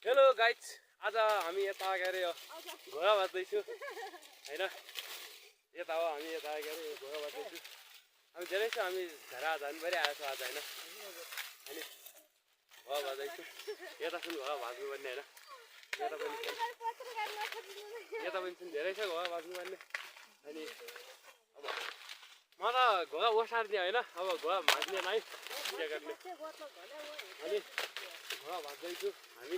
Hello guys, आज हामी यता के अरे घोडा बाँच्दैछु हैन। यता हो हामी यता के अरे घोडा बाँच्दैछु। हामी धेरै छ, हामी झरा जानु परिआएको छ आज हैन। अनि घोडा बाँच्दैछु। यता पनि घोडा बाँच्नु पर्ने हैन। यता पनि छन् धेरै छ घोडा बाँच्नु पर्ने। अनि अब म त घोडा ओसार्ने हैन, अब घोडा बाँच्ने नै के गर्ने। अनि घोडा बाँच्दैछु हामी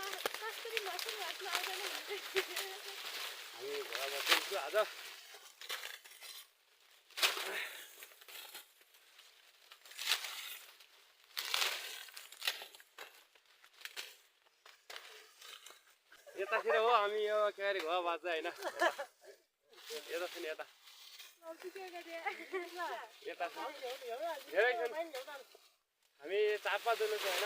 घोडा बाँच्दैछु आज। यतातिर हो हामी यो के अरे घोडा बाँच्छ हैन। यता छन् यता यता छन् धेरै छन्। हामी 4-5 जना छौँ हैन।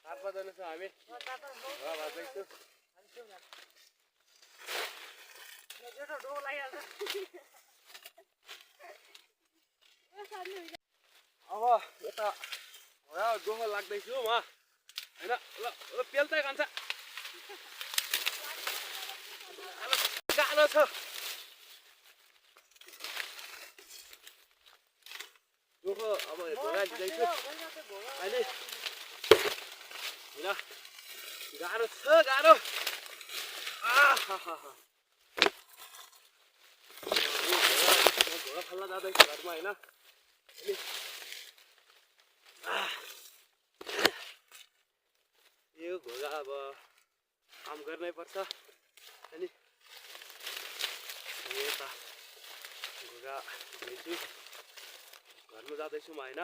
4-5 जना छौँ हामी घोडा बाँच्दैछु। अब यता घोडा डोहो लाग्दैछु म हैन। ल पेल्दै खान्छ गाह्रो छ। डोहो अब घोडा लिँदैछु अहिले हैन। गाह्रो छ गाह्रो। घोडा फल्न जाँदैछु घरमा हैन। यो घोडा अब काम गर्नै पर्छ। अनि यता घोडा लिन्छु घरमा जाँदैछु म हैन।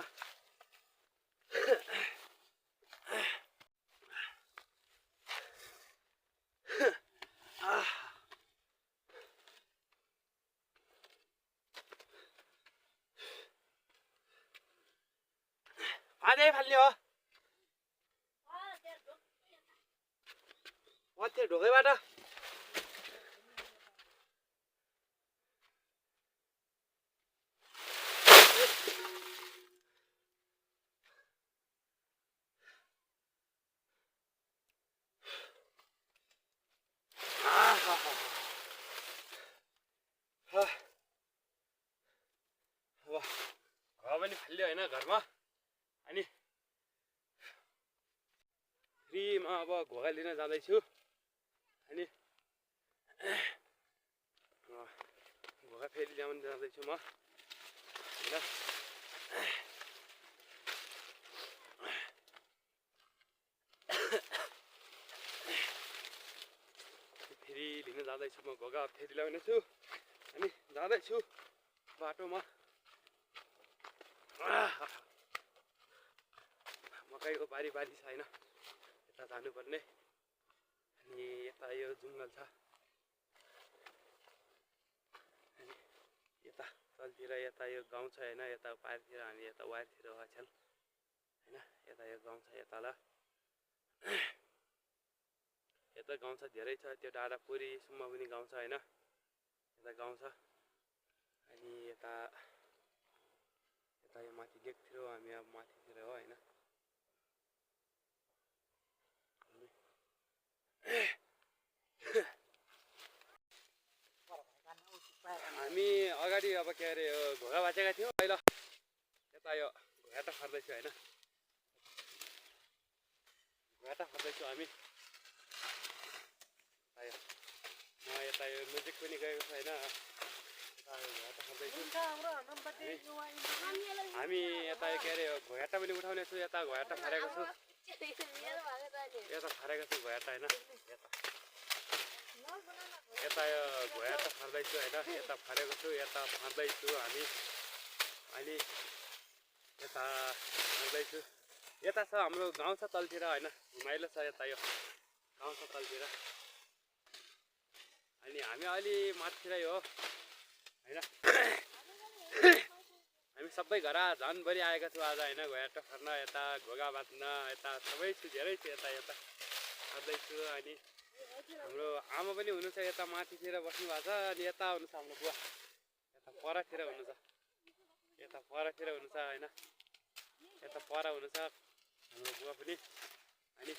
पानी फाल्ने हो त्यो ढोकैबाट। अब घोडा पनि फाल्यो होइन घरमा। अनि फेरि म अब घोडा लिन जाँदैछु। अनि घोडा फेरि ल्याउन जाँदैछु म होइन। फेरि लिन जाँदैछु म घोडा फेरि ल्याउनेछु। अनि जाँदैछु बाटोमा। मकैको बारी छ होइन, यता जानुपर्ने। अनि यता यो जङ्गल छ। अनि यता तलतिर यता यो गाउँ छ होइन। यता पारितिर हामी यता वारतिर अछेल होइन। यता यो गाउँ छ यता। ल यता गाउँ छ धेरै छ। त्यो डाँडा पुरीसम्म पनि गाउँ छ होइन। यता गाउँ छ। अनि यता यो माथि लेकतिर हो हामी अब माथितिर हो होइन। हामी अगाडि अब के अरे घोडा बाँचेका थियौँ। अहिले यता यो घोडा फर्दैछु होइन। घोडा फर्दैछु हामी। यता यो नजिक पनि गएको छ होइन। हामी यता के अरे घोडा पनि उठाउने छु। यता घोडा फरेको छु। यता फरेको छु घोडा होइन। यता यो घोडा फर्दैछु होइन। यता फरेको छु यता फर्दैछु हामी। अनि यता फर्दैछु। यता छ हाम्रो गाउँ छ तलतिर होइन। घुमाइलो छ यता यो गाउँ छ तलतिर। अनि हामी अलि माथितिरै हो होइन। हामी सबै घर झनभरि आएका छौँ आज होइन। घोडा फर्न यता घोडा बाँच्न यता सबै छु धेरै छु यता फर्दैछु। अनि हाम्रो आमा पनि हुनुहुन्छ यता माथितिर बस्नु भएको छ। अनि यता हुनुहुन्छ हाम्रो बुवा यता परतिर हुनुहुन्छ। यता परतिर हुनुहुन्छ होइन। यता पर हुनुहुन्छ हाम्रो बुवा पनि। अनि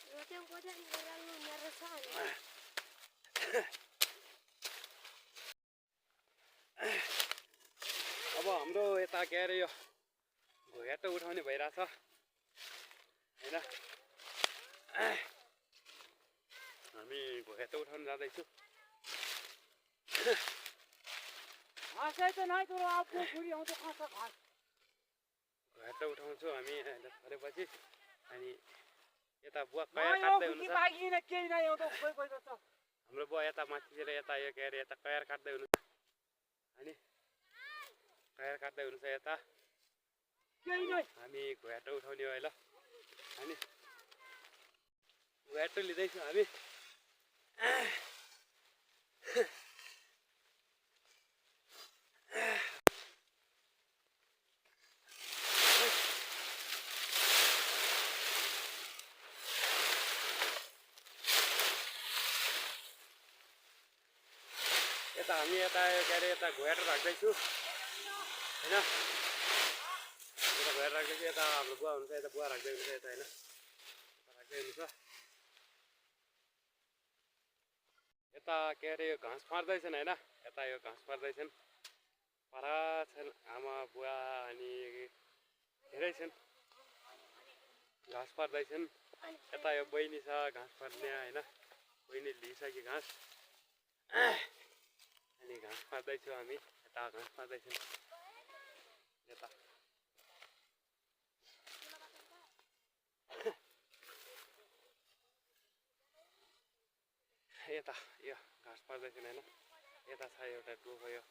यता के अरे यो घोघेटो उठाउने भइरहेछ हैन। हामी घोघेटो उठाउन जाँदैछु। घोघेटो उठाउँछु हामी थोरैपछि। अनि यता बुवा कयार काट्दै हुनुहुन्छ। हाम्रो बुवा यता माथितिर यता यो के अरे यता कयार काट्दै हुनुहुन्छ। अनि कयार काट्दै हुनुहुन्छ यता। हामी घोघेटो उठाउने हो ल। अनि घोघेटो लिँदैछु हामी। यता हामी यता के अरे यता घोघेटो राख्दैछु हैन। यता घोघेटो राख्दैछु। यता हाम्रो बुवा हुन्छ यता बुवा राख्दै हुनुहुन्छ यता हैन। राख्दै हुनुहुन्छ। यता के अरे यो घाँस फार्दैछन् हैन। यता यो घाँस फार्दैछन्। पारा छन् आमा बुवा अनि धेरै छन् घाँस फार्दैछन्। यता यो बहिनी छ घाँस फार्ने हैन। बहिनी लिइसक्यो घाँस। अनि घाँस फार्दैछु हामी। यता घाँस फार्दैछन् यता। यता यो घाँस फार्दैछन् हैन। यता छ एउटा टोको यो